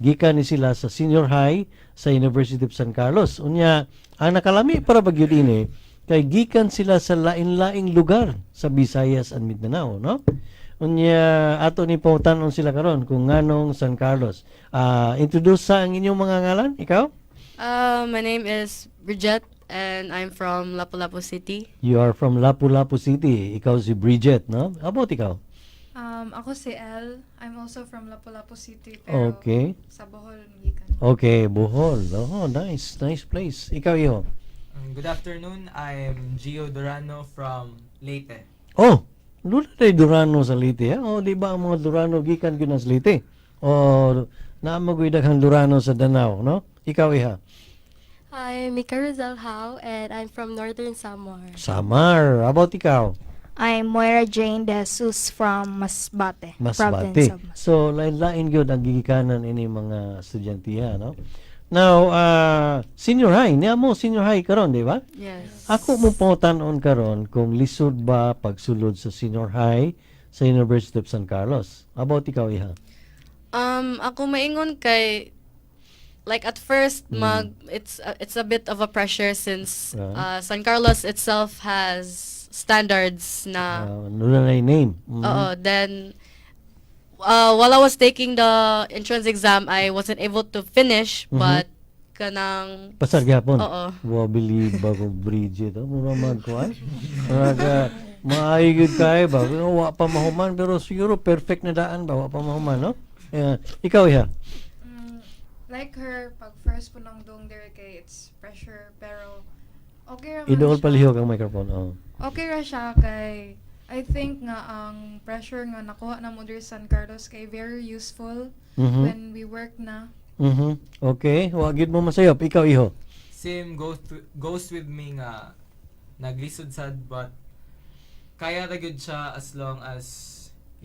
Gikan ni sila sa senior high sa University of San Carlos. Unya, ang nakalami para ba gyud ini kay gikan sila sa lain-laing lugar sa Visayas and Mindanao, no? Unya, ato ni pangutan-on sila karon kung nganong San Carlos. Introduce sa ang inyong mga ngalan, ikaw? My name is Bridget and I'm from Lapu-Lapu City. You are from Lapu-Lapu City. Ikaw si Bridget, no? How about ikaw? Ako si El. I'm also from Lapu-Lapu City, pero sa Bohol gikan. Okay, Bohol. Oh, nice. Nice place. Ikaw, iho. Good afternoon. I'm Gio Durano from Leyte. Oh, duna tay Durano sa Leyte, ha? Oh, di ba ang mga Durano gikan gyud na sa Leyte? Oh, naa man gyud daghang Durano sa Danao, no? Ikaw, iha. I'm Mika Rizal Howe and I'm from Northern Samar. Samar. How about ikaw? I'm Moira Jane De Jesus from Masbate. Masbate. Province of Masbate. So, lain-lain gyud ang gigikanan ini mga estudyante, ha, no? Now, senior high, niya mo senior high karon, di ba? Yes. Ako mo pangutan-on karon kung lisod ba pagsulod sa senior high sa University of San Carlos. How about ikaw, iha? Ako maingon kay like at first mag it's a bit of a pressure since San Carlos itself has standards na. Naa na name. Oo, then while I was taking the entrance exam, I wasn't able to finish, but kanang Pasar gyapon. Oo. Wa believe ba ko, Bridget? Oh, mura magkuan. Murag maayo gyud kay ba? Pero wa pa mahuman, pero siguro perfect na daan ba, wa pa mahuman, no? Yeah. Ikaw, iha. Like her, pag first po nang dong there kay it's pressure, pero okay ra man Iduol siya. Palihog ang microphone. Oh. Okay ra siya kay I think nga ang pressure nga nakuha na mo diri sa San Carlos kay very useful when we work na. Okay, wa gyud mo masayop. Ikaw, iho. Same goes with me nga naglisod sad, but kaya ra gyud siya as long as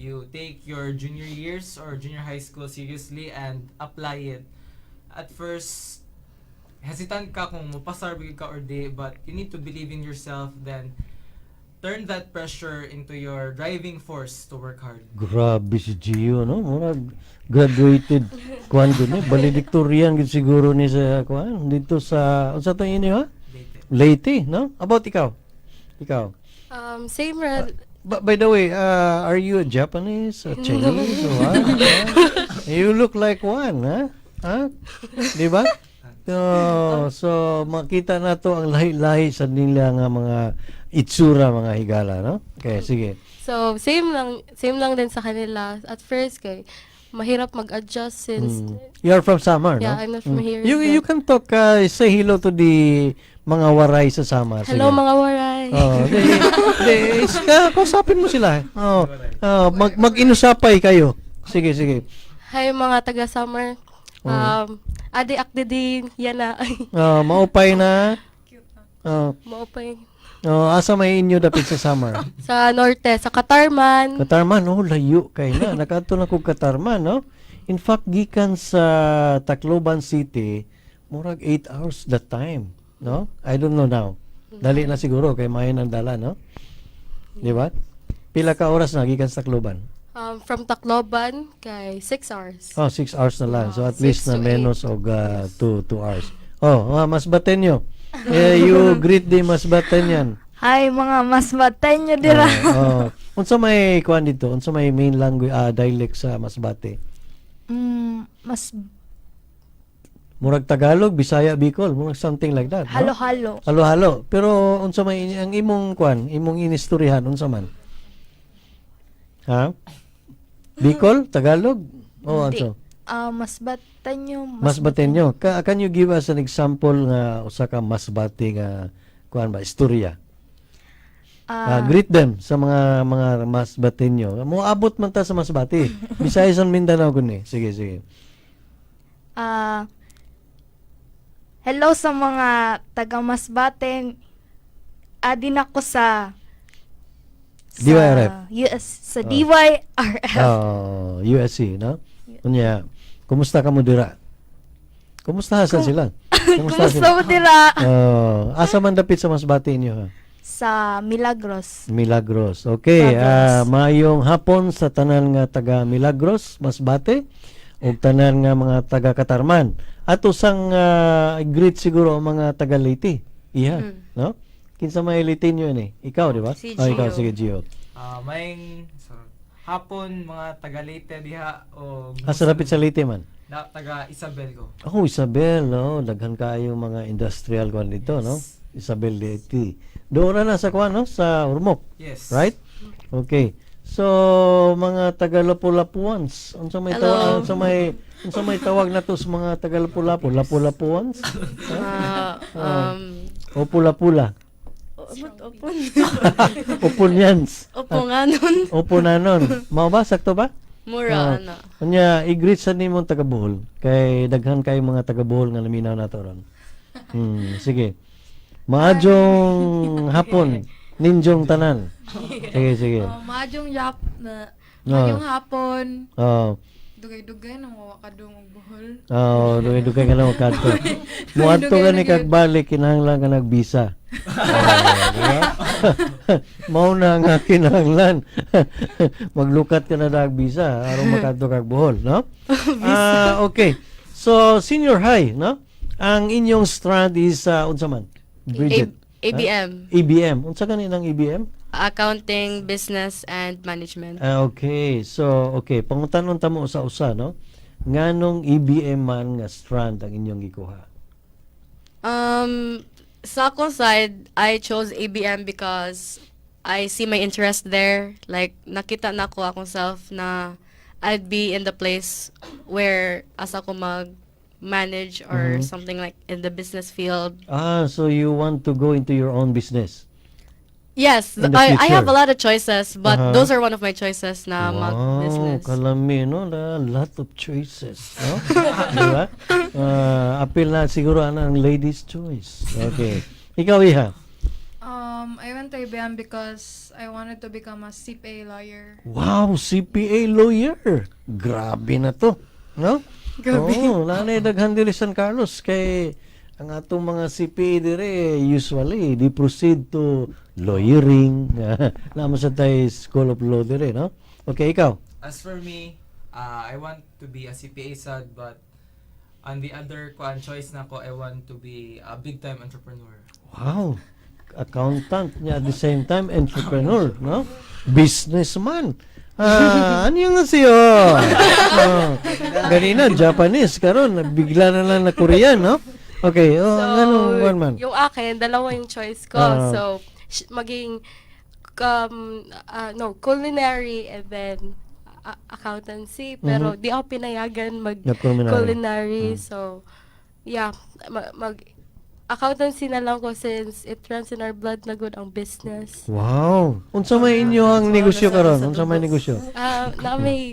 you take your junior years or junior high school seriously and apply it. At first, hesitant ka kung mapasar ba gyud ka or di, but you need to believe in yourself, then turn that pressure into your driving force to work hard. Grabe si Gio, no? Murag graduated kuan gud ni, valedictorian gud siguro ni sa kuan dito sa unsa tong inyo, ha? Leyte. Leyte, no? About ikaw? Ikaw. Same ra. But by the way, are you a Japanese, a Chinese, or what? Huh? You look like one, huh? Huh? Di ba? So makita na to ang lahi-lahi sa nila nga mga itsura, mga higala, no? Okay, sige. So, same lang din sa kanila. At first kay mahirap mag-adjust since You are from Samar, Yeah, no? I'm not from here. You can talk, say hello to the mga Waray sa Samar. Sige. Hello, mga Waray. Oh, di, kausapin mo sila. Oh, mag-inusapay kayo. Sige, sige. Hi, mga taga Samar. Oh. Adi akde din yana. Oh, maupay na. Cute na. Oh, Maupay. Oh, asa may inyo dapit sa Samar? Sa norte, sa Catarman. Catarman, oh, layo kay na. Nakaadto na kog Catarman, no? In fact, gikan sa Tacloban City, murag 8 hours that time, no? I don't know now. Dali na siguro kay maayo ng dala, no? Di ba? Pila ka oras na gikan sa Tacloban? From Tacloban kay 6 hours. Oh, 6 hours na lang. So at least 6 na to menos og 2 hours. Oh, mga Masbatenyo. Eh, you greet the Masbatenyan. Hi, mga Masbatenyo dira. Oh. Unsa may kuan dito? Unsa may main language, dialect sa Masbate? Mas Murag Tagalog, Bisaya, Bicol, murag something like that, no? Halo-halo. Halo-halo. Pero unsa may ang imong kuan, imong inistoryahan, unsa man? Ha? Bicol, Tagalog? O Hindi. ano? Masbatenyo. Masbatenyo. Can you give us an example nga usa ka Masbate nga kuan ba, istorya? Greet them sa mga Masbatenyo. Moabot man ta sa Masbate. Visayas and Mindanao kun eh. Sige, sige. Hello sa mga taga Masbate. Adi na ko sa DYRF. US sa DYRF. Oh, USC, no? Unya, kumusta ka mo dira? Kumusta sa sila? Kumusta Kumusta sila? mo dira? Oh, asa man dapit sa Masbate inyo, ha? Sa Milagros. Milagros. Okay, Milagros. Maayong hapon sa tanan nga taga Milagros, Masbate. Ug tanan nga mga taga Katarman. Ato sang greet siguro ang mga taga Leyte. Iha, no? Kinsa may Leyte niyo ini? Ikaw, di ba? Si Oh, ikaw, Gio. sige, Gio. Maayong sorry, hapon mga taga Leyte diha o Asa rapit sa Leyte man? Na, taga Isabel ko. Oh, Isabel, no? Daghan kaayo mga industrial kwan dito, no? Isabel Leyte. Doon na na sa kwan, no? Sa Ormoc. Yes. Right? Okay. So, mga taga Lapu-Lapuans, unsa may Hello. tawag, unsa may tawag nato sa mga taga Lapu-Lapu? Lapu-Lapuans? O pula-pula? Ba't opon? Opunyans. Opo nga nun. Opunanon. Mao ba sakto ba? Mura, ana. Unya, i-greet sa nimong taga Bohol kay daghan kay mga taga Bohol nga naminaw nato ron. Sige. Maadjong hapon ninjong tanan. Sige, sige. Oh, maayong yap na Ah. maayong hapon. Oh. Dugay-dugay nang wa ka dungog Bohol. Oh, dugay-dugay ka na kadto. Muadto Dugay ka ni na gyud. kag balik kinahanglan ka nagbisa. Oh, di ba? Mao na nga kinahanglan. Maglukat ka na dag bisa aron makadto kag Bohol, no? Ah, okay. So, senior high, no? Ang inyong strand is unsa man? Bridget. ABM. EBM. Unsa gani nang EBM? Accounting, Business, and Management. Ah, okay. So, okay, pangutan-on ta mo usa-usa, no? Nganong EBM man nga strand ang inyong gikuha? Sa akong side, I chose ABM because I see my interest there. Like, nakita na ko akong self na I'd be in the place where asa ko mag-manage or something like in the business field. Ah, so you want to go into your own business? Yes, In the I have future. a lot of choices, but those are one of my choices na Wow, mag-business. kalami, no? A lot of choices, no? Di ba? Ah, apil na siguro ana ang ladies' choice. Okay. Ikaw, Iha. I went to IBM because I wanted to become a CPA lawyer. Wow, CPA lawyer. Grabe na to. No? Grabe. Oo, nanay daghan diri San Carlos kay ang atong mga CPA dire usually di proceed to lawyering. Naman sa tay School of Law dire, no? Okay, ikaw. As for me, I want to be a CPA sad, but on the other kuan choice na ko, I want to be a big time entrepreneur. Wow. Accountant niya at the same time entrepreneur, no? Businessman. Ah, ano yung siyo? Oh. Ganina Japanese karon bigla na lang na Korean, no? Okay, oh, So, anong one man? yung akin, dalawa yung choice ko. Ah. So, maging, no, culinary and then accountancy. Pero di ako pinayagan mag Nag-culinary. culinary. So, yeah, mag accountancy na lang ko since it runs in our blood na good ang business. Wow. Unsa may inyo ang negosyo karon? Unsa may negosyo? Na may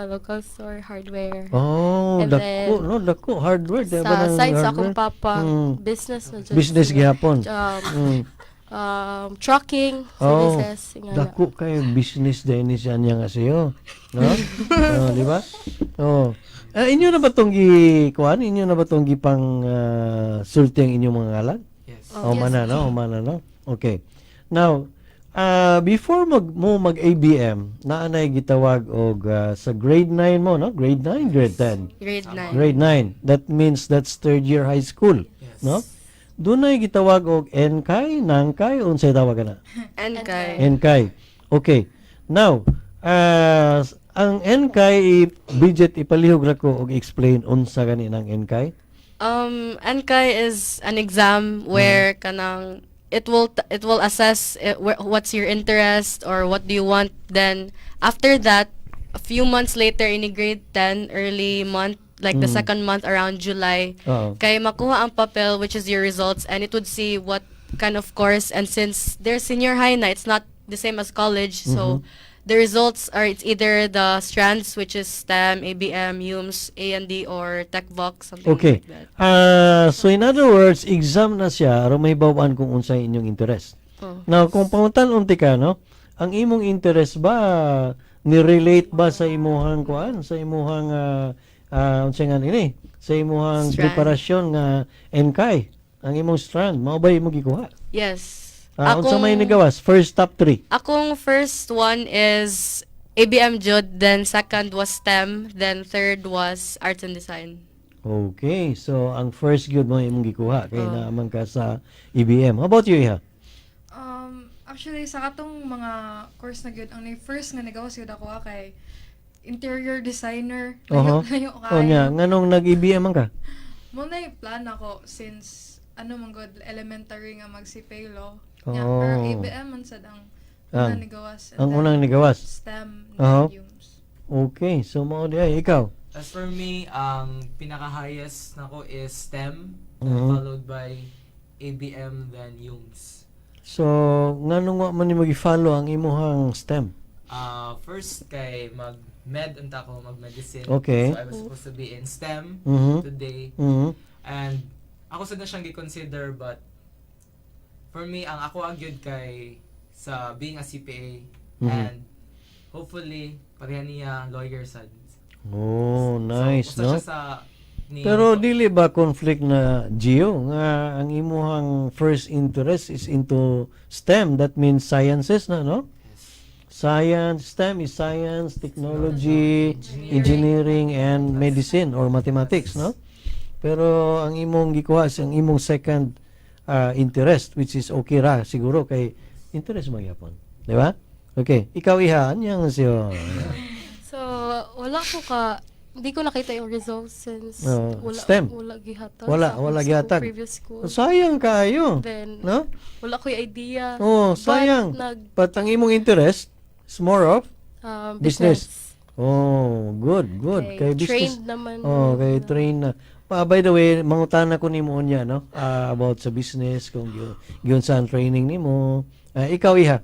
local store, hardware. Oh, And dako, then, no, dako hardware, di ba Sa ng side sa hardware? akong papa, business na dyan Business sila. gihapon. Trucking Oh, services. Nga na. dako kayo business din ni siya niya nga siyo. No? Oh, di ba? Oh. Ah, inyo na ba tong gi kuan? Inyo na ba tong gipang sulti ang inyong mga ngalan? Yes. Oh, mana no, mana no. Okay. Now, before mag mo mag ABM, naanay gitawag og sa grade 9 mo, no? Grade 9, grade 10. Grade 9. Grade 9. That means that's third year high school, Yes. no? Dunay gitawag og NKay, Nangkay, unsay tawag na? NKay. NKay. Okay. Now, ang NKay Bridget ipalihog ra ko og explain unsa gani nang NKay. NKay is an exam where kanang it will assess what's your interest or what do you want. Then after that, a few months later in grade 10, early month, like the second month around July, Oo. kay makuha ang papel which is your results, and it would see what kind of course. And since they're senior high na, it's not the same as college, so the results are, it's either the strands, which is STEM, ABM, HUMSS, A&D or TechVoc, something Okay. like that. So in other words, exam na siya aron mahibaw-an kung unsay inyong interest. Oh. Now, kung pangutan-unti ka, no? Ang imong interest ba ni-relate ba sa imuhang kuan, sa imuhang unsa nga nini? Sa imuhang Strand. preparasyon nga NKay, ang imong strand, mao ba imong gikuha? Yes. Ah, unsa may nigawas? First top three. Akong first one is ABM jud, then second was STEM, then third was Arts and Design. Okay, so ang first gyud mo imong gikuha kay Oh. naaman ka sa EBM. How about you, Iha? Actually, sa katong mga course na gyud, ang first nga nagawas gyud ako kay interior designer. Oho. Layo, layo Oh, nya, nganong nag-EBM man ka? Mo na yung plan ako since ano man gud elementary nga mag-CPA law. Nya, Oh. pero ABM man sad ang Ang- unang nigawas. And Ang then unang nigawas. STEM Oho. uh UMS. Okay, so mao di ay ikaw. As for me, ang pinaka-highest nako is STEM, then followed by ABM, then UMS. So nganong wa man ni magi-follow ang imuhang STEM? First kay mag-med unta ko, mag-medicine. Okay. So I was supposed to be in STEM today. And ako sad na siyang gi-consider, but for me ang ako ang gyud kay sa being a CPA and hopefully pareha niya lawyer sad. Oh, nice, So, usa no? siya sa ni Pero dili ba conflict na, Gio, nga ang imuhang first interest is into STEM, that means sciences na, no? Yes. Science, STEM is science, technology, engineering, and medicine or mathematics, no? Pero ang imong gikuha is ang imong second interest, which is okay ra siguro kay interest mo gyapon, di ba? Okay, ikaw, Iha, anyang siyo? So, wala ko ka, hindi ko nakita yung results since Oh, wala, STEM. wala gihatag Wala, sa akong wala school, gihatag. previous school. Sayang kaayo. Then, No? wala ko yung idea. Oh, But sayang. nag, But ang imong interest is more of business. business. Oh, good, good. Kay Kay business. trained naman. Oh, kay na. train na. Pa, by the way, mangutana ko nimo unya, no? Ah, about sa business kung gyud saan training nimo. Ah, ikaw, Iha.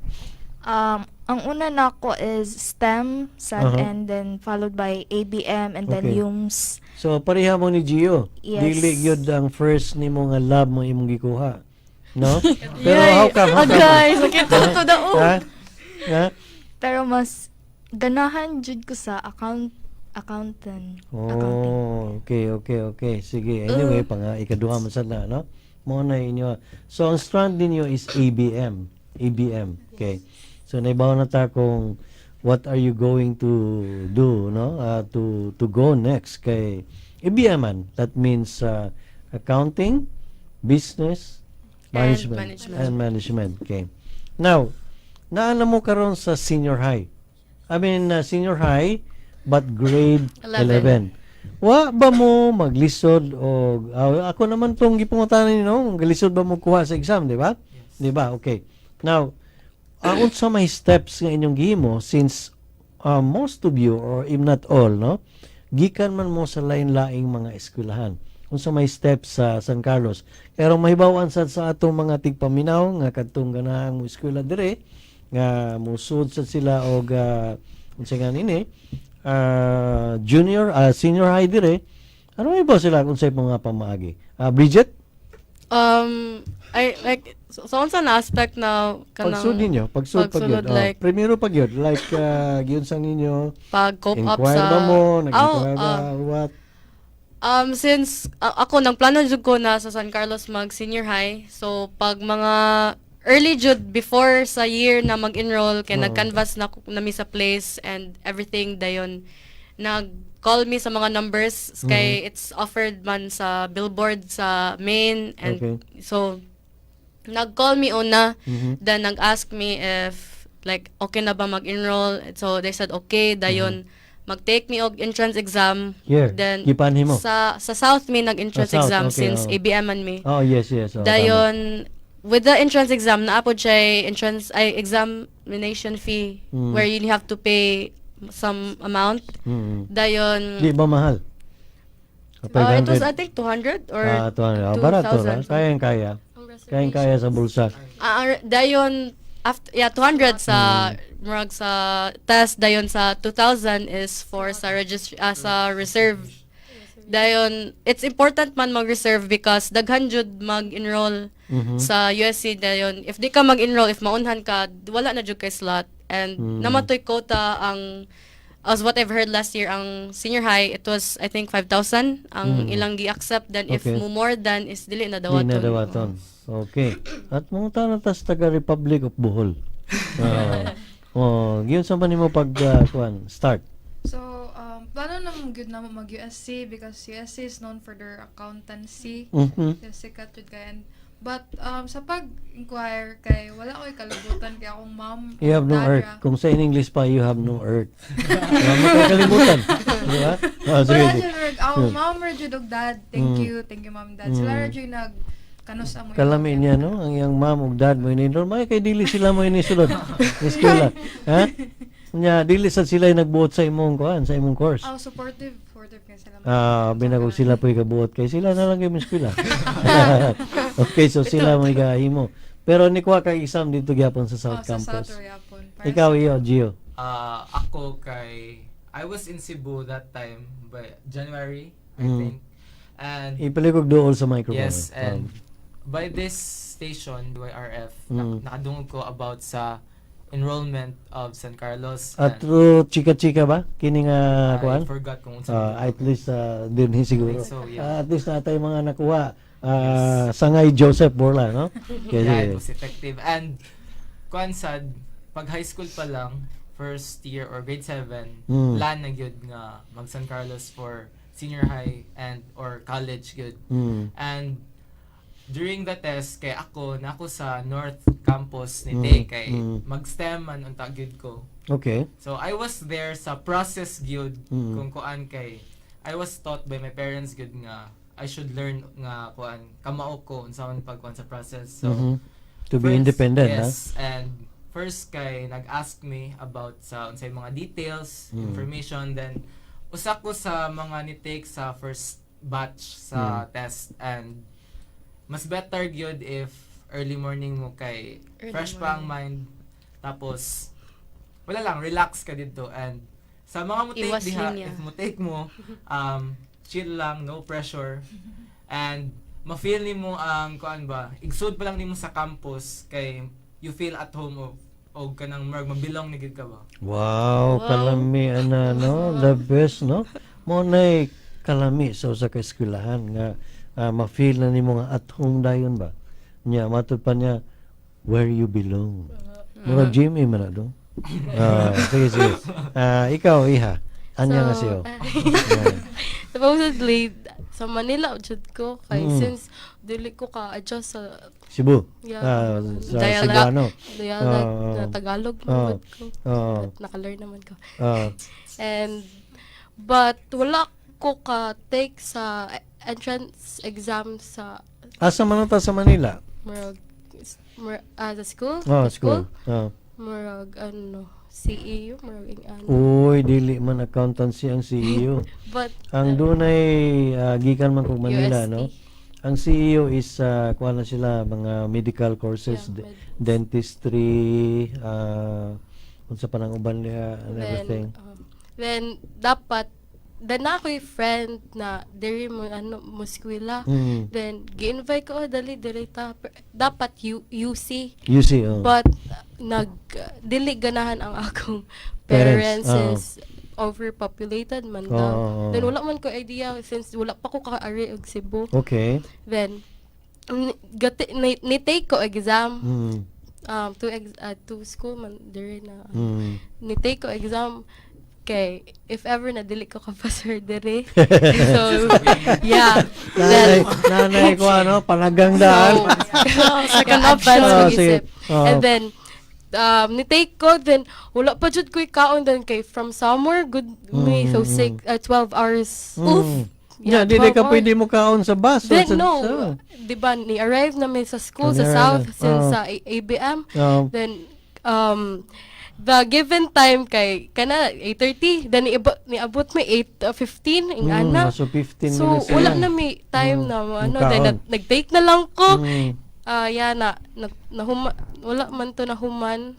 Ang una nako is STEM sad and then followed by ABM and then UMS. So pareha mo ni Gio. Yes. Dili gyud ang first nimo nga love mo imong gikuha. No? Pero how come? How come? Agay, sakit to the Ha? Ha? Pero mas ganahan jud ko sa accountant, accounting. Oh, okay. Sige, anyway, pang ikaduha man sad na, no? Mo na inyo. So, ang strand ninyo is ABM. ABM. Okay. So, naibaw na ta kung what are you going to do, no? To go next kay ABM man. That means accounting, business, And management, management. and management. Okay. Now, naana mo karon sa senior high. I mean, senior high but grade 11. 11. Wa ba mo maglisod o ako naman tong gipangutanan ninyo, maglisod ba mo kuha sa exam, di ba? Yes. Di ba? Okay. Now, ang unsa may steps nga inyong gihimo since most of you or if not all, no? Gikan man mo sa lain-laing mga eskwelahan. Unsa may steps sa San Carlos. Pero mahibaw-an sad sa atong mga tigpaminaw nga kadtong ganahang mo eskwela dire nga mosud sad sila og unsa nga nini junior senior high dire. Ano ba sila kung sa mga pamaagi? Ah, Bridget? I like so unsa na aspect na kanang Pagsud ninyo, pagsud pag yun. pagsulod, Oh, like primero pag yun, like giunsa ninyo, pag cope up inquire sa ba mo, nag-inquire Oh, ba, ah, what? Since ako nang plano jud ko na sa San Carlos mag senior high. So pag mga early jud before sa year na mag-enroll kay Oo. nag-canvas na nami sa place and everything, dayon nag-call me sa mga numbers kay it's offered man sa billboard sa main and so nag-call me una, then nag-ask me if like okay na ba mag-enroll. So they said okay, dayon mag-take me og entrance exam. Here, Then gipanhin mo. sa South me nag-entrance Ah, South, exam okay, since oo. ABM man me. Oh, yes. Oh, tama. Dayon with the entrance exam naa pod siya entrance ay examination fee where you have to pay some amount. Dayon Di ba mahal? It was 500. I think 200 or Ah, 200. Ah, barato ra. 2,000. Kayang-kaya. Kayang-kaya sa bulsa. Ah, dayon after, yeah, 200 sa murag sa test, dayon sa 2,000 is for sa registry, sa reserve. Dayon it's important man mag-reserve because daghan jud mag-enroll sa USC. Dayon if di ka mag-enroll, if maunhan ka, wala na jud kay slot and namatoy quota ang, as what I've heard last year, ang senior high, it was I think 5,000 ang ilang gi-accept. Then if mo more than is dili na Di dawaton. na dawaton. Okay. At mga na tas taga Republic of Bohol. Ah. Oh, giunsa man nimo pag kuan start? So, plano na mo gyud namo mag-USC because USC is known for their accountancy. Yes, sikat jud kay. And but sa pag-inquire kay wala ko'y kalibutan kay akong mom You have no dad earth. ra. Kung sa in English pa, you have no earth. Wala mo kay kalibutan. Di ba? Oh, sige. Wala Sige. jud reg. Akong mom ra jud og dad. Thank you. Thank you, mom and dad. Sila ra jud nag kanus amo. Kalami niya, no? Ang iyang mom ug dad mo ini may kay dili sila mo inisulod. Eskwela. Ha? Nya dili sad sila yung nagbuot sa imong kuan, sa imong course. Oh, supportive, supportive kay sila. Ah, binagog sila po'y kabuot kay sila na lang kay eskwela. Okay, so sila mo gahimo. Pero ni kuha kay exam dito gyapon sa South Oh, sa Campus. South Royapon. Para Ikaw iyo, Gio. Ah, ako kay I was in Cebu that time by January, I think. And Ipalikog dool sa microphone. Yes, and by this station, DYRF, nakadungog ko about sa enrollment of San Carlos. At and through chika-chika ba? Kini nga I kuan? forgot kung unsa. Ah, at least din siguro. I think so, yeah. Ah, at least natay mga nakuha. Ah, Sangay Joseph Borla, no? Kasi, Yeah, it was effective. And kuan sad, pag high school pa lang, first year or grade 7, plan na gyud nga mag San Carlos for senior high and or college gyud. And during the test kay ako na ako sa North Campus ni Tay kay mag-STEM man unta gyud ko. So I was there sa process gyud kung kuan kay I was taught by my parents gyud nga I should learn nga kuan kamao ko unsa man pagkuan sa process. So To be first, independent, ha? yes, and first kay nag-ask me about sa unsay mga details, information, then usa ko sa mga ni-take sa first batch sa test and mas better gyud if early morning mo kay Early fresh pa ang mind, tapos wala lang, relax ka dito, and sa mga mo take Iwas diha, linya. if mo take mo, chill lang, no pressure, and ma-feel nimo ang kuan ba, igsud pa lang nimo sa campus kay you feel at home of og kanang murag mabilong ni gid ka ba. Wow, Wow. kalami ana no, the best, no. Mo nay kalami sa usa ka eskwelahan nga ma-feel na nimo nga at home dayon ba. Nya matud pa niya where you belong. Murag Jimmy man na do. Ah, sige sige. Ah, ikaw iha. Anya nga siyo. Yeah. Supposedly, sa Manila jud ko kay since dili ko ka-adjust sa Cebu. Yeah. Ah, sa Dialect. Cebuano. dialect Oo. na Tagalog Oo. naman ko. Oo. But naka-learn naman ko. And but wala ko ka-take sa entrance exam sa Asa man ta sa Manila? murag sa school. Oh, Sa school. Oh. Murag ano, CEU, murag ing ano. Uy, dili man accountancy ang CEU. But Ang dunay gikan man kog Manila, UST. no? Ang CEU is kuha na sila mga medical courses, Yeah, dentistry, unsa pa nang uban niya and then, everything. Then dapat then na ako'y friend na diri mo ano mo eskwela. Then gi-invite ko, "Oh, dali diri ta." Dapat UC. UC, oh. But nag dili ganahan ang akong Parents, parents, since overpopulated man daw. Then wala man ko idea since wala pa ko kaari og Cebu. Then gati ni take ko exam to to school man diri na ni take ko exam kay if ever na dili ko kapasar diri. So yeah. Nanay, Then nanay ko ano, panagang daan. So, Second yeah, option. advance Oh, mag-isip. sige. Oh. And then, ni take ko, then, wala pa jud ko'y kaon then kay from somewhere, good me, so six, 12 hours. Oof! Yeah, dili 12 ka hours. pwede mo kaon sa bus. o Then, sa, no, di ba, ni-arrive na mi sa school, Oh, sa ni-arrive South, na. since Oh. sa ABM. Oh. Then, the given time kay kana 8:30, then niabot mi 8:15 ing ana. So 15 So minutes wala lang. na mi time na ano, then Kaon. nag-take na lang ko. Ah, yeah, na wala man to nahuman.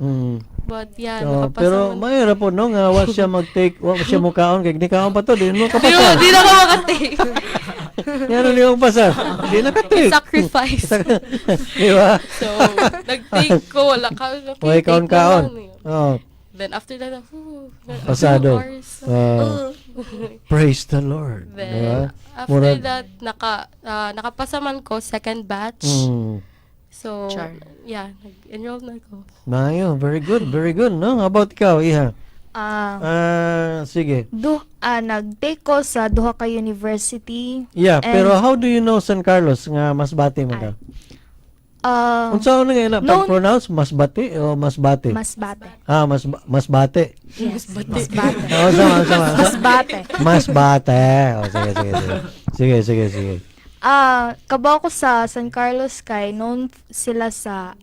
But yeah, So, nakapasa pero man. mahirap po no nga wa siya mag-take, wa siya mo kaon kay ni kaon pa to, di mo Di, kapasar. di na ko makatake. Ngano ni mo pasar? Di na ka-take. Sacrifice. Di ba? So, nag-take ko, wala ka. Okay, Way take kaon na kaon. lang eh. Oh, Then after that, whew, pasado. 2 hours. Ah, praise the Lord. Then, Di ba? after that, nakapasa man ko, second batch. So, Char. yeah, nag-enroll na ko. Mayo, very good, very good, no? How about ikaw, Iha? Ah, Ah, sige. Nag-take ko sa duha ka university. Yeah, And- pero how do you know San Carlos nga Masbate man ka? Ah, Unsa nga ina pag-pronounce, Masbate o Masbate? Masbate. Ah, Masbate. Yes. Masbate. Oh, sama, sama. Masbate. Masbate. Oh, sige, sige, sige. Sige, sige, sige. Ah, kabaw ko sa San Carlos kay known sila sa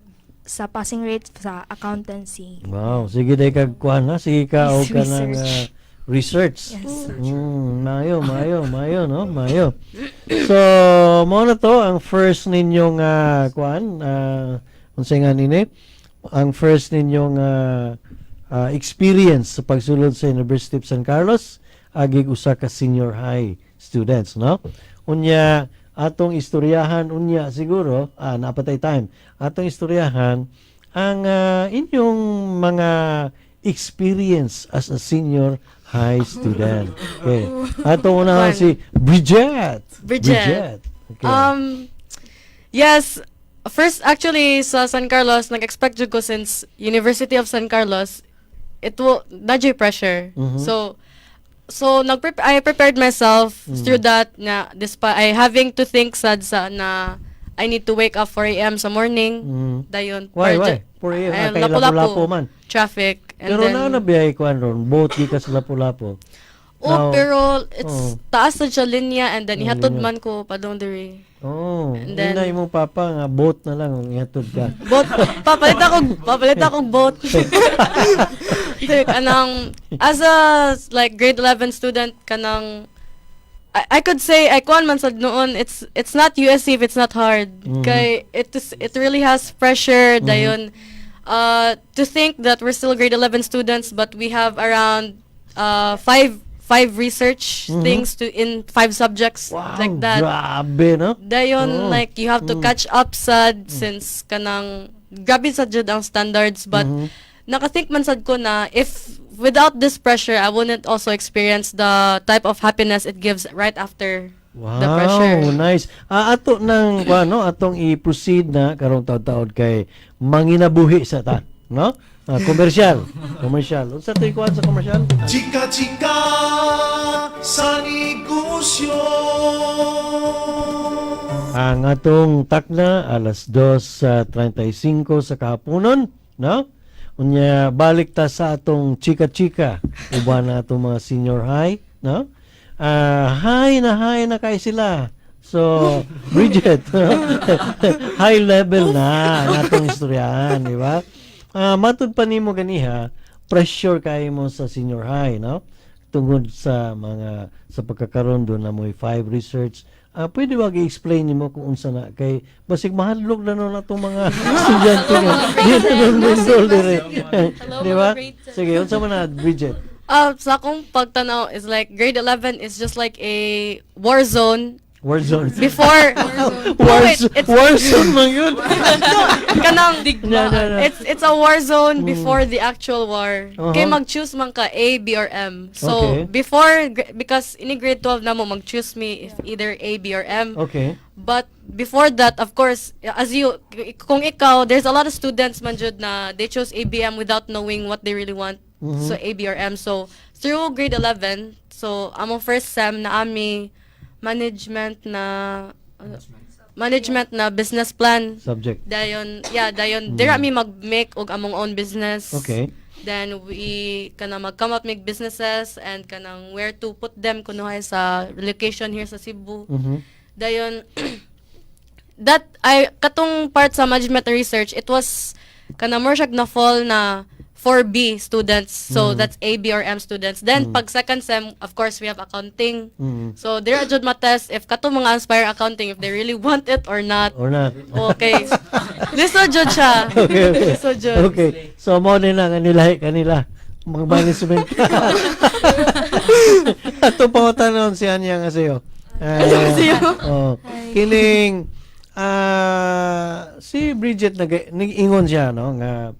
passing rate sa accountancy. Wow, sige day kag kuan ha, sige ka og kanang Research. Research. Yes. Mayo, mayo, mayo, no? Mayo. So, mao na to ang first ninyong kuan, unsay nga nini? Ang first ninyong experience sa pagsulod sa University of San Carlos agig usa ka senior high students, no? Unya atong istoryahan unya siguro, napatay time. Atong istoryahan ang inyong mga experience as a senior high student. Okay. Atong unahan si Bridget. Bridget. Okay. Yes, first actually sa San Carlos, nag-expect jud ko since University of San Carlos, it will naa juy pressure. So nag I prepared myself through that na despite I having to think sad sa na I need to wake up 4 a.m. sa morning. Dayon. Why, why? 4 a.m. Ay, Ah, kay Lapu-Lapu man. Traffic. And Pero then, naa na biyahe kuan ron, boat gikan sa Lapu-Lapu. Oh, Now- pero it's taas na siya linya and then Oh, ihatod linya. man ko padung diri. Oh, And and then, then- imong papa nga boat na lang ang ihatod ka. Boat, papalit akong boat. Like, kanang as a like grade 11 student kanang I could say I kuan man sad noon, it's not USC if it's not hard. Kay it really has pressure dayon, to think that we're still grade 11 students but we have around five research things to in five subjects Wow, like that. grabe, no? Dayon, like you have to catch up sad since kanang grabe sad jud ang standards, but nakathink man sad ko na if without this pressure I wouldn't also experience the type of happiness it gives right after Wow, the pressure. Nice. Ah, ato nang ano, atong i-proceed na karong taud-taud kay manginabuhi sa ta, no? Ah, commercial. Commercial. Unsa to'y kuan sa commercial? Chika chika sa negosyo. Ang atong takna alas 2:35 sa kahaponon, no? Unya balik ta sa atong chika-chika uban na atong mga senior high, no? Ah, high na high na kay sila. So, Bridget, high level na ang atong istoryahan, di ba? Ah, matud pa nimo ganiha, pressure kay mo sa senior high, no? Tungod sa mga sa pagkakaroon doon na mo'y five research. Ah, pwede ba i-explain nimo kung unsa na kay basig mahadlok na nun atong mga estudyante nga di na nun enroll dire. Hello, Di ba? mga grade 10. Sige, unsa man na, Bridget? Sa akong pagtanaw is like grade 11 is just like a war zone War zone. before. War, Wait, it's- war zone man yun. Kanang No. It's a war zone before the actual war. Kay mag-choose man ka A, B or M. So before because ini grade 12 na mo mag-choose me if either A, B or M. But before that, of course, as you kung ikaw, there's a lot of students man jud na they chose A, B, M without knowing what they really want. So A, B or M. So through grade 11, so among first sem na ami management na business plan. Subject. Dayon, yeah, dayon dira mi mag-make og among own business. Then we kana mag-come up make businesses and kanang where to put them kunuhay sa location here sa Cebu. Dayon that I katong part sa management and research, it was kana more siya na fall na 4B students. So that's A, B or M students. Then pag second sem, of course we have accounting. So there jud matest if katong mga aspire accounting, if they really want it or not. Or not. Okay. Lisod jud siya. Okay. Lisod jud. Okay. So, mo ni lang ang nilahi kanila. Mga management. Ato pangutanon si Anya nga sa'yo. Oh, kining si Bridget nag nag-ingon siya, no, nga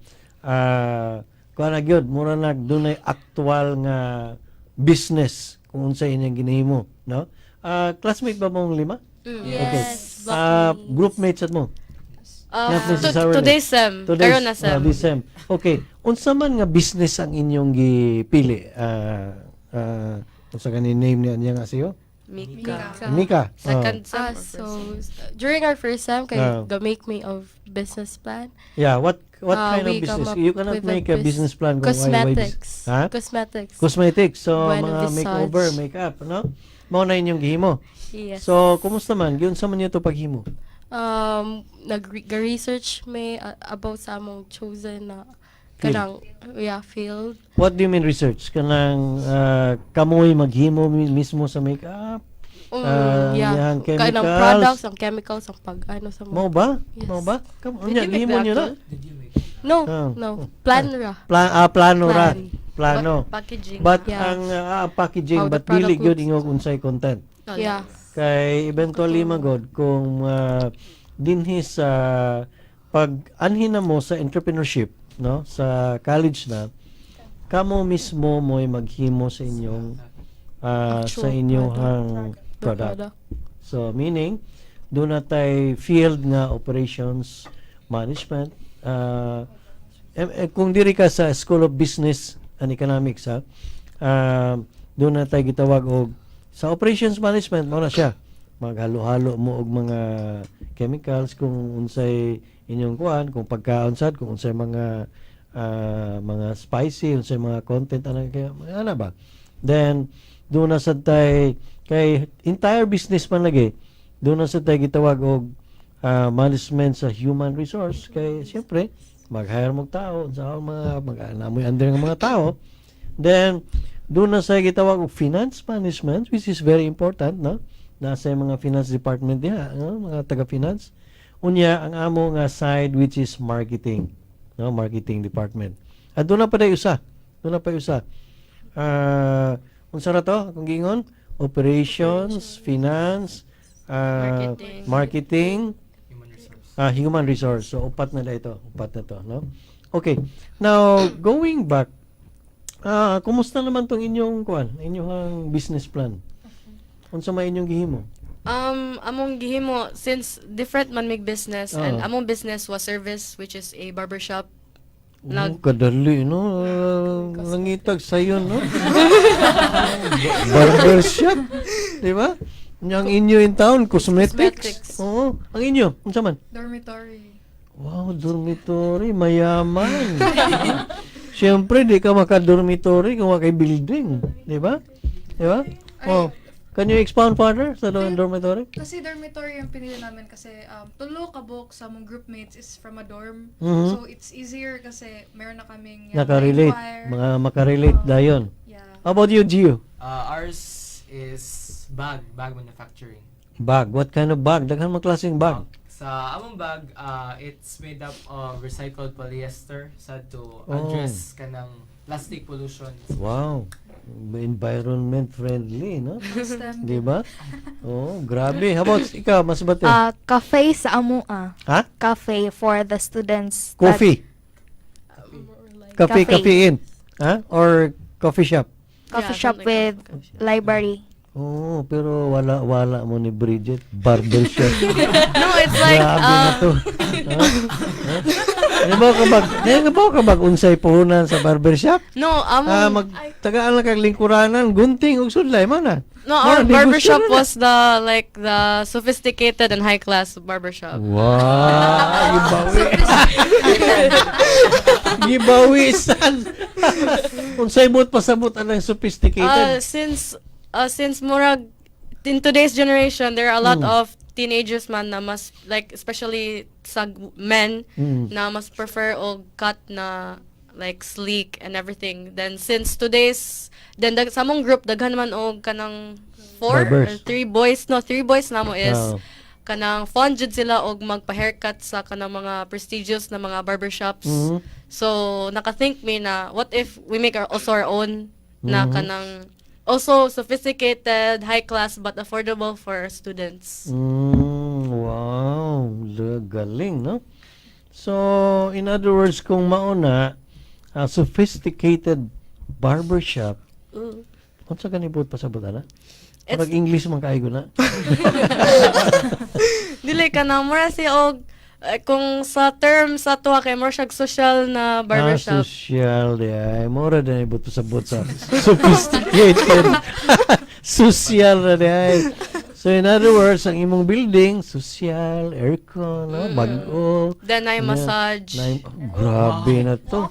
kuan na gyud mura nag dunay aktual nga business kung unsa inyong ginahimo, no? Ah, classmate ba mong lima? Yes. Okay. Ah, groupmates at mo? Not necessarily. Today's sem. Today's, Karon na sem. Ah, this sem. Okay. Unsa man nga business ang inyong gipili? Ah, ah, unsa gani name niya niya nga siyo? Mika. Mika. Mika. Ah. Second sem Ah, or first so sem? during our first sem kay ga-make me of business plan. Yeah, what Ah, kind of we come business? up You cannot with a make a business plan kung Cosmetics. Ha? Cosmetics. Cosmetics. So Bueno mga Visage. makeover, makeup, no? Mao na inyong gihimo. Yes. So, kumusta man? Giunsa man niyo to paghimo? Nag-research may about sa among chosen na Field. kanang, yeah, field. What do you mean research? Kanang kamoy maghimo mismo sa makeup? Ah, Yeah. yang Kanang chemicals. products, ang chemicals, ang pag ano sa mga. Mao ba? Yes. Mao ba? Kam Did unya you make gihimo the niyo na? actual? Did you make No, Ah. no. Plan ra. Plano ra. Plan. Plano. Packaging. But Yeah. ang packaging, How the but dili product gyud looks. ingog unsay content. Oh, Yeah. Kay eventually magod kung dinhi sa pag anhin na mo sa entrepreneurship, no, sa college na kamo mismo mo'y maghimo sa inyong sa Actual inyong product. The product. So meaning doon na tay field nga operations management, kung diri ka sa School of Business and Economics, ha, doon na tay gitawag og sa operations management. Mao na siya maghalo-halo mo og mga chemicals kung unsay inyong kuan, kung pagkaon sad, kung unsay mga mga spicy, unsay mga content ana kaya ana ba. Then doon na sad tay kay entire business man lagi, doon na sad tay gitawag og management sa human resource, kay siyempre mag-hire mo og tao sa mga mag namoy under ng mga tao. Then doon na sa gitawag og finance management, which is very important, no, nasa mga finance department diha, no? Mga taga-finance. Unya ang amo nga side, which is marketing, no, marketing department. At doon na pa day usa, doon na pa usa. Unsa ra to akong giingon? Operations, finance, Marketing. marketing, Human resource. Ah, human resource. So upat na ito, upat na to, no? Okay. Now, going back, kumusta naman tong inyong kuan, inyong business plan? Unsa may inyong gihimo? Among gihimo, since different man mig business and Oo. among business was service, which is a barbershop. Oh, kadali, no? Nangitag sayon, no? Barber shop, di ba? Ang inyo in town, cosmetics. Cosmetics. Oo. Ang inyo, unsa man? Dormitory. Wow, dormitory, mayaman. Siyempre, di ka maka-dormitory kung wala kay building. Di ba? Di ba? Oh, can you expound further sa dormitory? Kasi dormitory yung pinili namin kasi tulo ka buok sa among groupmates is from a dorm. So it's easier kasi meron na kaming, yeah, Nakarelate. ma-inquire. Mga makarelate dayon. Yeah. How about you, Gio? Ours is bag manufacturing. Bag. What kind of bag? Daghan mga klaseng bag. Sa among bag, it's made up of recycled polyester sad to address kanang plastic pollution. Wow. Environment friendly, no? STEM. Di ba? Oh, grabe. How about ikaw, mas bate? Ah, cafe sa amoa. Ha? Cafe for the students. Coffee. Cafe, Cafe. cafe in. Ha? Or coffee shop? Coffee Yeah, shop something like with coffee shop. library. Oo, pero wala wala mo ni Bridget barber shop. No, it's like Grabe na to. Ha? Ha? Ano ba ka mag unsay puhunan sa barber shop? No, among Ah, mag tagaan lang kag lingkuranan, gunting ug sudlay man na. No, our Mao, barbershop negosyo na. was the like the sophisticated and high class barbershop. Wow, gibawi. Gibawisan. Unsay buot pasabot anang sophisticated? Since murag in today's generation there are a lot of teenagers man na mas like, especially sa men na mas prefer og cut na like sleek and everything. Then since today's then sa among group daghan man og kanang four or Barbers. three boys, no, three boys namo is Ah. kanang fond jud sila og magpa-haircut sa kanang mga prestigious na mga barbershops. So naka-think me na what if we make our also our own na kanang also sophisticated, high class but affordable for students. Wow, galing, no? So, in other words, kung mauna, a sophisticated barbershop, unsa gani buot pasabot ana? Murag English man kaayo na. Dili, kanang mura si og Eh, kung sa term sa tuwa kay more siya social na barbershop. Ah, social, di ay. Mura din ay buto sa sa sophisticated. Social na di ay. So in other words, ang imong building, social, aircon, no? Bag-o. Then ay massage. Oh, grabe na to.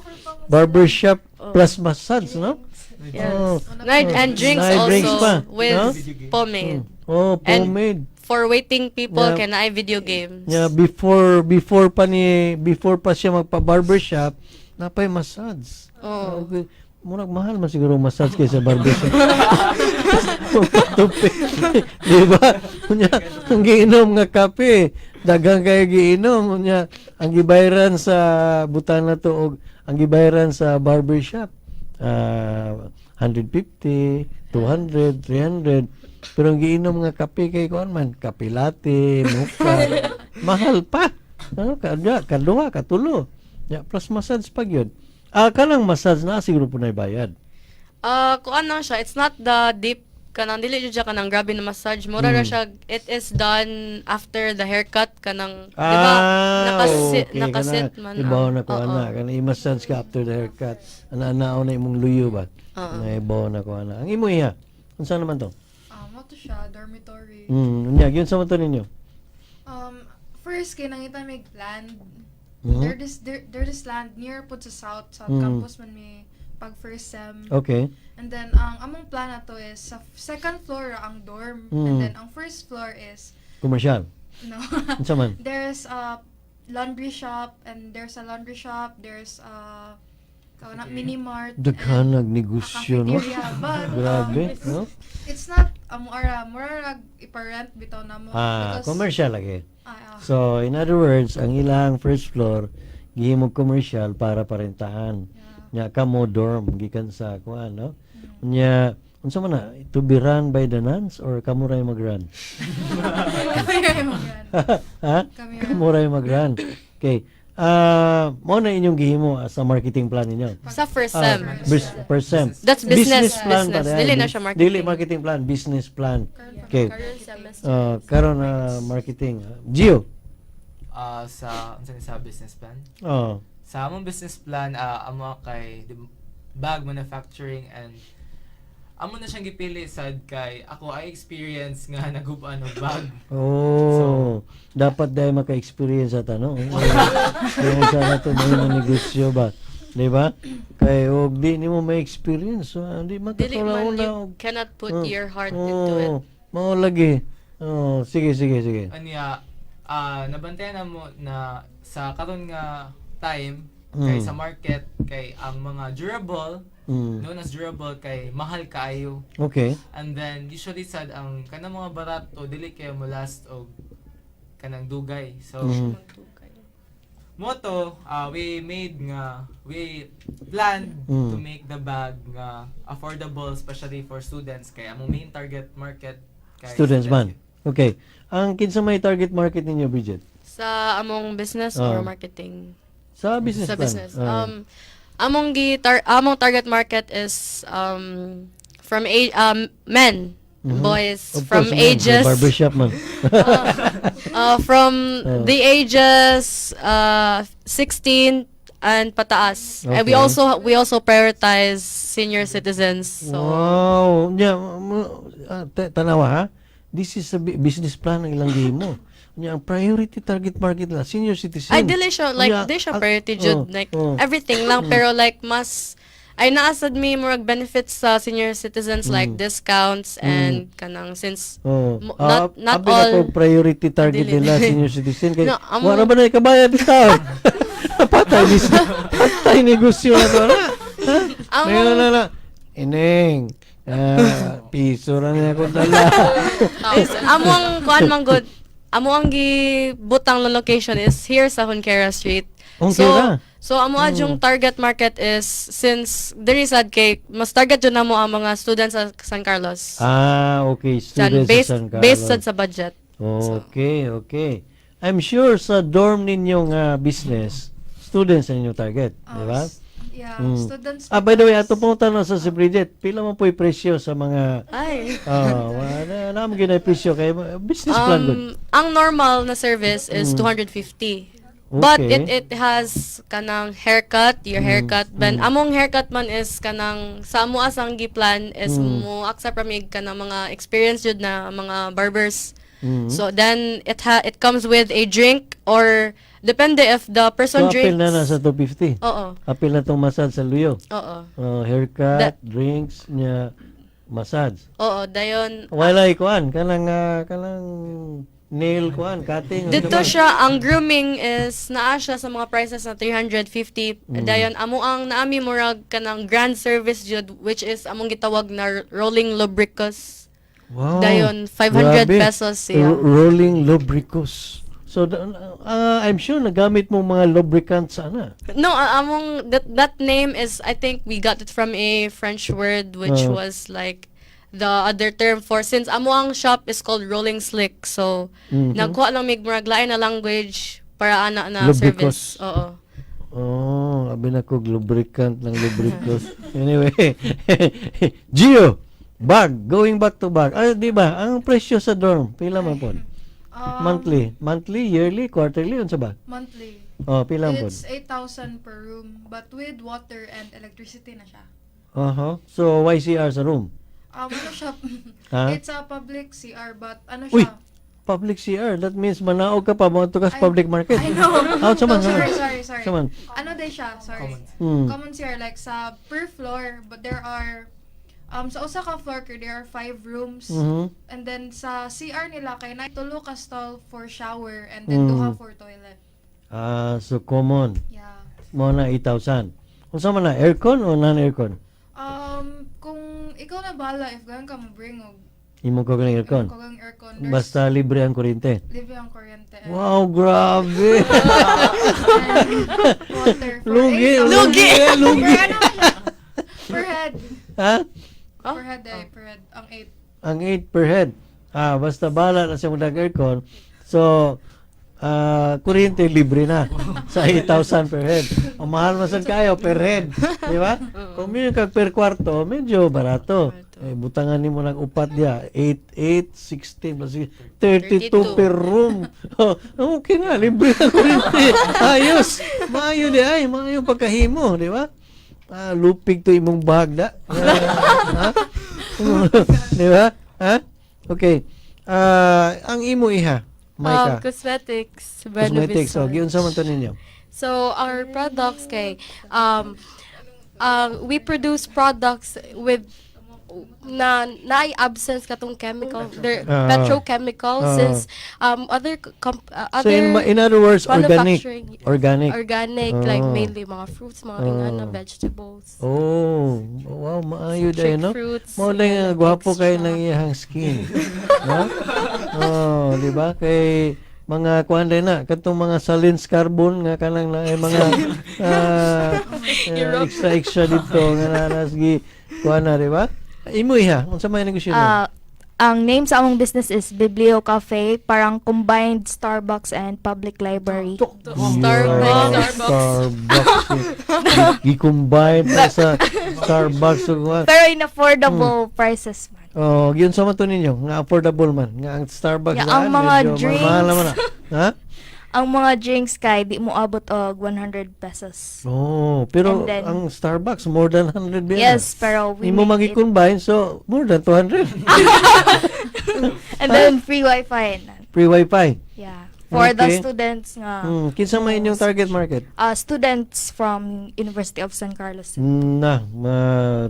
Barbershop plus massage, no? Yes. Oh. Night and drinks Night also drinks pa, with no? pomade. Oh, And pomade. for waiting people can I video games. Yeah, before pa siya magpa-barbershop, napay massage. Oh. Okay. Murag mahal man siguro massage kaysa barbershop. Tupi. Di ba? Unya, ang giinom nga kape, daghang kayo giinom. Unya, ang gibayaran sa butang na to og ang gibayaran sa barbershop, 150, 200, 300. Pero ang giinom nga kape kay kuan man, kape latte, mocha, mahal pa. Ano, kadua, kaduha, katulo. Ya, plus massage pa gyud. Ah, kanang massage na siguro po na bayad. Ah, kung ano siya, it's not the deep kanang dili jud siya kanang grabe na massage. Mura ra siya, it is done after the haircut kanang, di ba? Nakasit, Ah, okay, nakasit kana, man. Ibaw ang- na ko oo. ana, kana i-massage ka after the haircut. Ana-anao na imong luyo ba? Oo. Na ibaw na ko ana. Ang imo iha. Unsa naman to? Ah, mo to siya, dormitory. Unya gyud sa man to ninyo. First kay nangita may land. There this land near pud sa south campus man may pag first sem. Okay. And then ang among plan na to is sa second floor ra ang dorm and then ang first floor is Commercial. no. Unsa man? There's a laundry shop and there's a laundry shop, there's a na, mini mart. Daghan and negosyo a no. cafeteria. But Grabe, no? it's not ara mura rag ipa-rent bitaw namo Ah, because commercial lagi. Ah, ah. So, in other words, ang ilang first floor gihimong commercial para parentahan. Yeah. Nya kamo dorm gikan sa kuan, no? Nya unsa man na to be run by the nuns or kamo ray mag-run? Kami ra yung mag-run. Ha? Kami ra. Kamo ray mag-run. Okay. Ah, mo na inyong gihimo sa marketing plan ninyo. Sa first Ah, sem. first sem. That's business, plan business. pa Dili na siya marketing. Dili marketing plan, business plan. Karon pa Okay. marketing. Semester. Ah, karon na marketing. Gio. Ah, sa unsa ni sa business plan? Oh. Sa among business plan, amo kay the bag manufacturing and amo na siyang gipili sad kay ako ay experience nga nagubaan og bag. Oh, dapat dahil maka-experience at ano. Kaya sana ito may negosyo ba? Di ba? Kay og di nimo may experience, so, di Dili man makatula-ula you og cannot put Oh, your heart into it. oh, mao lagi. Oh, sige sige sige. Anya, nabantayan na mo na sa karon nga time kay sa market kay ang mga durable, known as durable kay mahal kaayo. And then usually sad ang kanang mga barato dili kayo mo last og kanang dugay. So moto, we made nga we planned to make the bag nga affordable especially for students kay among main target market kay Students man. Okay. Ang kinsa may target market ninyo, Bridget? Sa among business Ah. or marketing? Sa business Sa plan. business. Ah. Among target market is from a men, boys Of from course, man. ages Barbershop man. From Oh. the ages 16 and pataas. And we also prioritize senior citizens. So Wow. Nya, tanawa ha. This is a business plan ang ilang gihimo. Nya, ang priority target market nila senior citizen. Ay, dili siya like Nya, dili siya priority jud, oh, like oh. everything lang, pero like mas ay naasad mi murag benefits sa senior citizens like discounts and kanang since Oh. not not abi na all ko priority target Dili, nila dili. senior citizen kay No, wala ba na ikabayad bitaw. Patay business, patay negosyo na to na. Ha? Ngayon na na. Ineng. Ah, piso ra na ako dala. Is among kuan man good, amo ang gibutang na location is here sa Junquera Street. Junquera? So amo yung target market is since diri sad kay mas target jud namo ang mga students sa San Carlos. Ah, okay. Dyan, Students based sa San Carlos. based sad sa budget. Okay. I'm sure sa dorm ninyong business, students ang inyong target, di ba? Yeah, students. Ah, by the way, ato pong tanong sa si Bridget, pila man po'y presyo sa mga Ay. ah, wala na mo ginay presyo kay business plan gud. Ang normal na service is 250. But it has kanang haircut, your haircut. But among haircut man is kanang sa amo asang giplan is mo accept ra mig kanang mga experience jud na mga barbers. So then it comes with a drink or depende if the person So, apil drinks. na na sa 250. Oo. Apil na tong massage sa luyo. Oo. Haircut, drinks, nya massage. Oo, dayon. Wala kuan kanang kanang nail kuan cutting. Dito siya, ang grooming is naa siya sa mga prices na 350. Dayon amo ang naami murag kanang grand service jud, which is among gitawag na rolling lubricus. Wow. Dayon 500 Grabe. pesos siya. Rolling lubricus. So I'm sure nagamit mo mga lubricants ana. No, among that name is, I think we got it from a French word, which was like the other term for, since amo ang shop is called Rolling Slick. So nagkuha lang mig murag lain na language para ana na Lubricus. service. Oo. Oh, abi na ko lubricant ng lubricus. Anyway, Gio, bag, going back to bag. Ay, di ba? Ang presyo sa dorm, pila man pod? Monthly, monthly, yearly, quarterly, unsa ba? Monthly. Oh, pila man pod? It's 8,000 per room, but with water and electricity na siya. So YCR sa room. Ano siya? Ha? It's a public CR, but ano Uy! siya? Public CR, that means manaog ka pa mo ka sa Ay, public market. I know. Ah, unsa man, No, sorry, unsa man? sorry, sorry. Unsa man? Ano day siya? Sorry. Common. Common CR, like sa per floor, but there are sa usa ka floor kay there are five rooms. And then sa CR nila kay na tulo ka stall for shower and then duha for toilet. Ah, so common. Yeah. Mo na 8,000. Unsa man na, aircon o non-aircon? Kung ikaw na bala if ganun ka mo bring og Imo ko ng aircon. Imo ko aircon. There's Basta libre ang kuryente. libre ang kuryente. And Wow, grabe. water for Lugi, 8,000. lugi, lugi. Per ano siya? Per head. Ha? Per head eh, per head. Ang 8. Ang 8 per head. Ah, basta bala na siya magdag aircon. So, kuryente libre na sa 8,000 per head. Ang mahal man sad kayo per head, di ba? Kung minyo kag per kwarto, medyo barato. Eh, butangan nimo ng upat diya, 8, 8, 16 plus 32 32. per room. Oh, okay na, libre na kuryente. Ayos. Maayo di ay, maayo pagkahimo, di ba? Ah, lupig to imong bag da. Ha? Di ba? Ha? Okay. Ah, ang imo iha, Maika. Cosmetics. Brand Cosmetics. Oh, Visage. giunsa man to ninyo? So our products kay we produce products with na naay absence katong chemical, their petrochemical, since other So other in other words, organic. manufacturing. Organic. Organic, like mainly mga fruits, mga ingana, vegetables. Oh, wow, maayo Citric dahil, no? fruits, Mao lang yeah, nga gwapo kay extract. ng iyang skin. No? Oh, di ba? Kay mga kuan din na katong mga salins carbon nga kanang na ay mga extra extra dito nga nanas gi kuan na, di ba? Imo iha, unsa may negosyo nimo? Ang name sa among business is Biblio Cafe, parang combined Starbucks and public library. Starbucks. Starbucks. Gi-combine pa sa Starbucks ug kuan. Pero in affordable prices man. Oh, giunsa man to ninyo nga affordable man nga ang Starbucks Yeah, daan, ang mga medyo drinks. mahal naman na. Ha? Ang mga drinks kay di mo abot og 100 pesos. Oh, pero And then- ang Starbucks more than 100 ba yan? Yes, pero we Imo make it- magi-combine, so more than 200. And then free wifi na. Free wifi. Yeah. For the Okay. students nga Kinsa may inyong target market? Students from University of San Carlos. Na, ma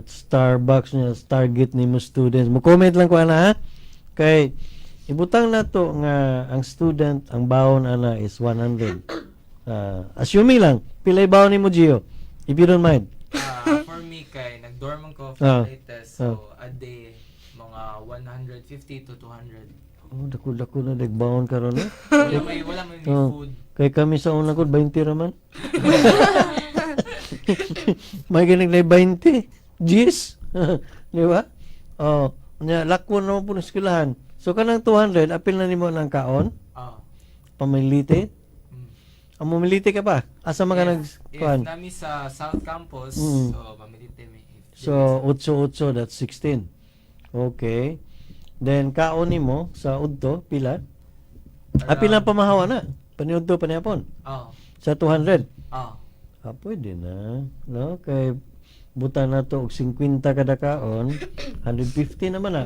Starbucks niya target nimo students. Mo comment lang ko ana ha. Kay ibutang na to nga ang student ang baon ana is 100. Assuming lang pilay baon nimo, Gio? If you don't mind. For me kay nag-dorm man ko for latest, so a day mga 150 to 200. Oh, dako-dako na nagbaon karon eh. Wala may Oh. food. Kay kami sa una ko 20 raman. May ganing na 20. Jeez. Di ba? Oh, nya lakwon naman po ng eskwelahan. So kanang 200 apil na nimo ng kaon, pamilite. Ang mamilite ka pa. Asa man ka nag If kuan? nami sa South Campus, so mamilite mi. If So 8 8, that's 16. Okay. Then kaon nimo sa udto pila? Apil na pamahawa na. Paniudto paniapon. Oh. Sa 200. Ah. Ah, pwede na. No? Kay buta na to og 50 kada kaon, 150 naman na.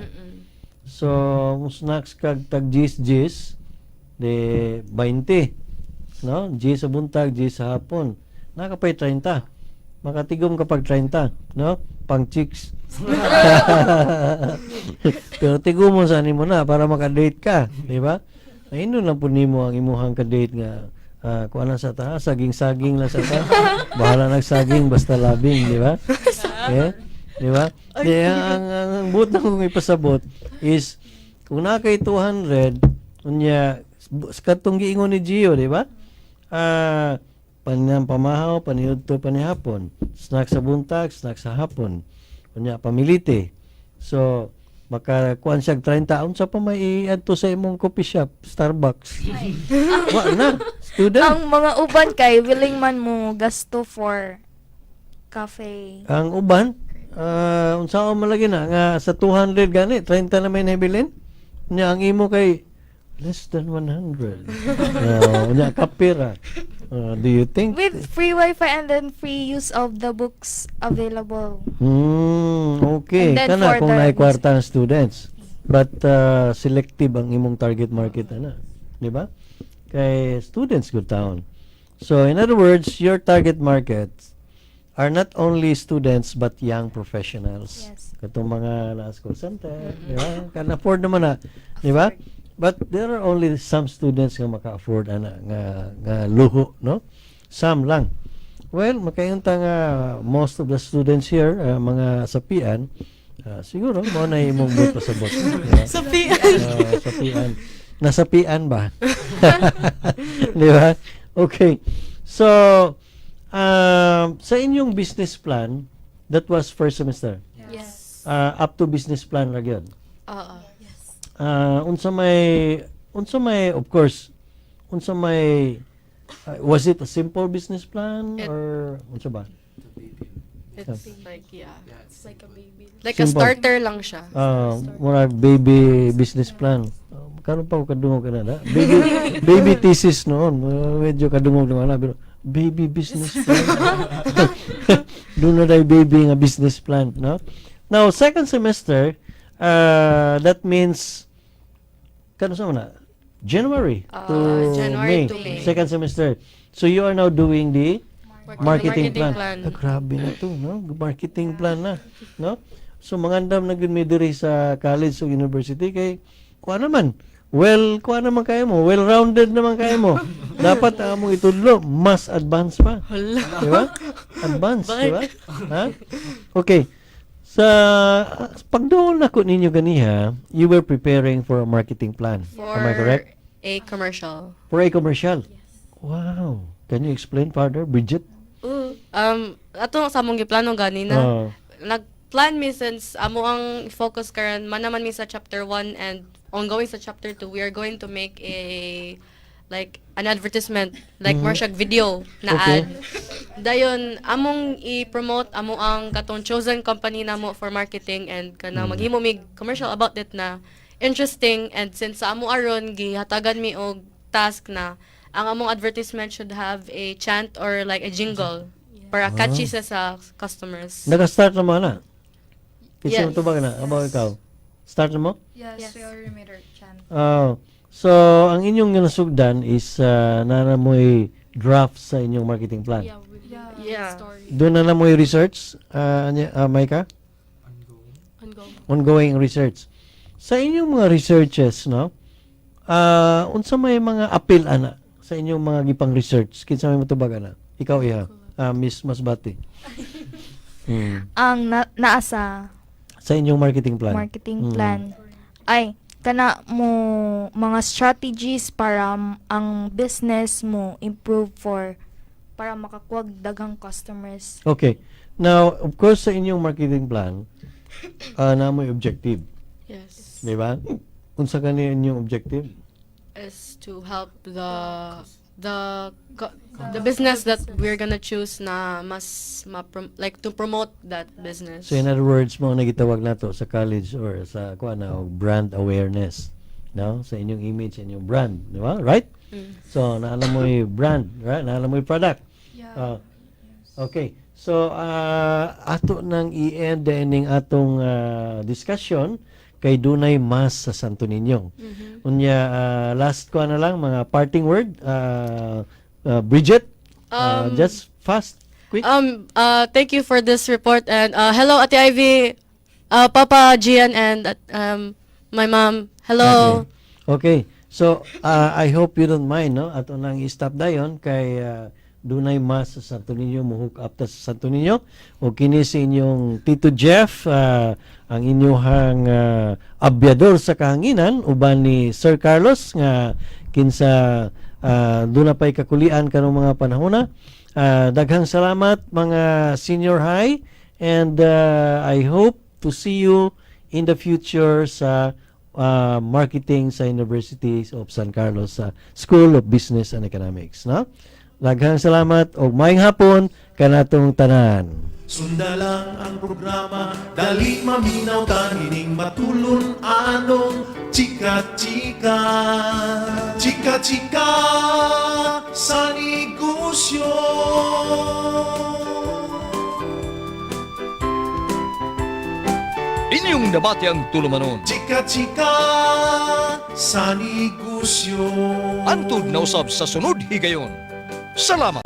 So, kung snacks kag tag 10 10, de 20. No? 10 sa buntag, 10 sa hapon. Nakapay 30. Makatigom kapag 30, no? Pang chicks. Pero tigom mo sa nimo na para maka-date ka, di ba? Ayun lang po nimo ang imuhang ka-date nga kuan lang sa ta, saging-saging lang sa ta. Bahala nagsaging basta labing, di ba? Okay? Di ba? Di, ang buot na kong ipasabot is kung naa kay 200 unya katong giingon ni Gio, di ba? Panang pamahaw, paniudto, panihapon. Snack sa buntag, snack sa hapon. Unya pamilite. So maka kuan siya 30, unsa pa may iadto sa imong coffee shop, Starbucks? Wa na, student. Ang mga uban kay willing man mo gasto for cafe. Ang uban, unsa man lagi na nga sa 200 gani, 30 na may nabilin. Nya ang imo kay less than 100. Unya kape ra. Do you think With free wifi and then free use of the books available. Okay. And then Kana for kung the naay kwarta ang students. But selective ang imong target market ana, di ba? Kay students good town. So in other words, your target market are not only students but young professionals. Yes. Katong mga nasa call center, di ba? Can afford naman na, di ba? But there are only some students nga maka-afford ana nga luho, no? Some lang. Well, makainta nga most of the students here, mga sapian, siguro mo na imong buot pasabot. Di ba? Sapian. Sapian. Nasapian ba? Di ba? Okay. So, sa inyong business plan, that was first semester. Yes. Up to business plan ra gyud. Oo. Unsa may, of course, unsa may was it a simple business plan or unsa ba? It's like, yeah. Yeah, it's Like a baby. Like a Simple. starter lang siya. Murag baby business plan. Karon pa ko kadungog ka na na. Baby baby thesis noon. Medyo kadungog naman na pero baby business plan. Doon na dahil baby nga business plan, no? Now, second semester, that means kano sa na? January to January May. to May. Second semester. So you are now doing the marketing plan. Marketing plan. Ah, grabe na to, no? Marketing plan na, no? So mangandam na gyud mi diri sa college o university kay kuha naman. Well, kuha naman kayo mo. Well-rounded naman kayo mo. Dapat ang among itudlo mas advance pa. Hala. Di ba? Advance, di ba? Ha? Okay. Sa pagduol nako ninyo ganiha, you were preparing for a marketing plan. For Am I correct? a commercial. For a commercial. Wow. Can you explain further, Bridget? Ato sa among giplano ganina. Oh. Nagplan mi since amo ang focus karon man naman mi sa chapter 1 and ongoing sa chapter 2, we are going to make a like an advertisement, like more siya video na ad. Dayon among i-promote amo ang katong chosen company namo for marketing and kanang maghimo mig commercial about it na interesting, and since sa amo aron gihatagan mi og task na ang among advertisement should have a chant or like a jingle para catchy siya sa customers. Naka-start na mo na? Kasi Yes. mo tubag na. About ikaw? Start na mo? Yes, Yes. we already made our chant. Oh. So, ang inyong nasugdan is na mo'y draft sa inyong marketing plan. Yeah, with Yeah. story. Doon na mo'y research, Maika? Ongoing. Ongoing. Ongoing research. Sa inyong mga researches, no? Unsa may mga appeal ana sa inyong mga gipang research? Kinsa may motubag ana? Ikaw iha, Miss Masbate. Ang naa sa Sa inyong marketing plan. Marketing plan ay kana mo mga strategies para ang business mo improve for para makakuha daghang customers. Okay. Now, of course, sa inyong marketing plan, na mo'y objective. Yes. Di ba? Unsa kani inyong objective? Is to help the business that we're gonna choose na mas like to promote that business. So in other words, mao na gitawag nato sa college or sa kuan na og brand awareness. No, sa inyong image, sa inyong brand, di ba? Right? So, naa na mo'y brand, right? Naa na mo'y product. Yeah. Okay. So, ato nang i-end ining atong discussion kay dunay mass sa Santo Niño. Unya, last ko na lang mga parting word, Bridget, just fast, quick. Thank you for this report and hello, Ate Ivy, Papa Gian, and my mom. Hello. Okay. So, I hope you don't mind, no? Ato nang i-stop dayon kay dunay mass sa Santo Niño, mo-hook up ta sa Santo Niño. O kini si inyong Tito Jeff, ang inyong abyador sa kahanginan uban ni Sir Carlos nga kinsa duna pay kakulian karong mga panahona. Daghang salamat, mga senior high, and I hope to see you in the future sa marketing sa Universities of San Carlos sa School of Business and Economics, no? Daghang salamat og maayong hapon kanatong tanan. Sunda lang ang programa, dali maminaw tanining matulon anong chika-chika. Chika-chika sa negosyo. Inyong nabati ang tulumanon. Chika-chika sa negosyo. Antod na usab sa sunod higayon. Salamat.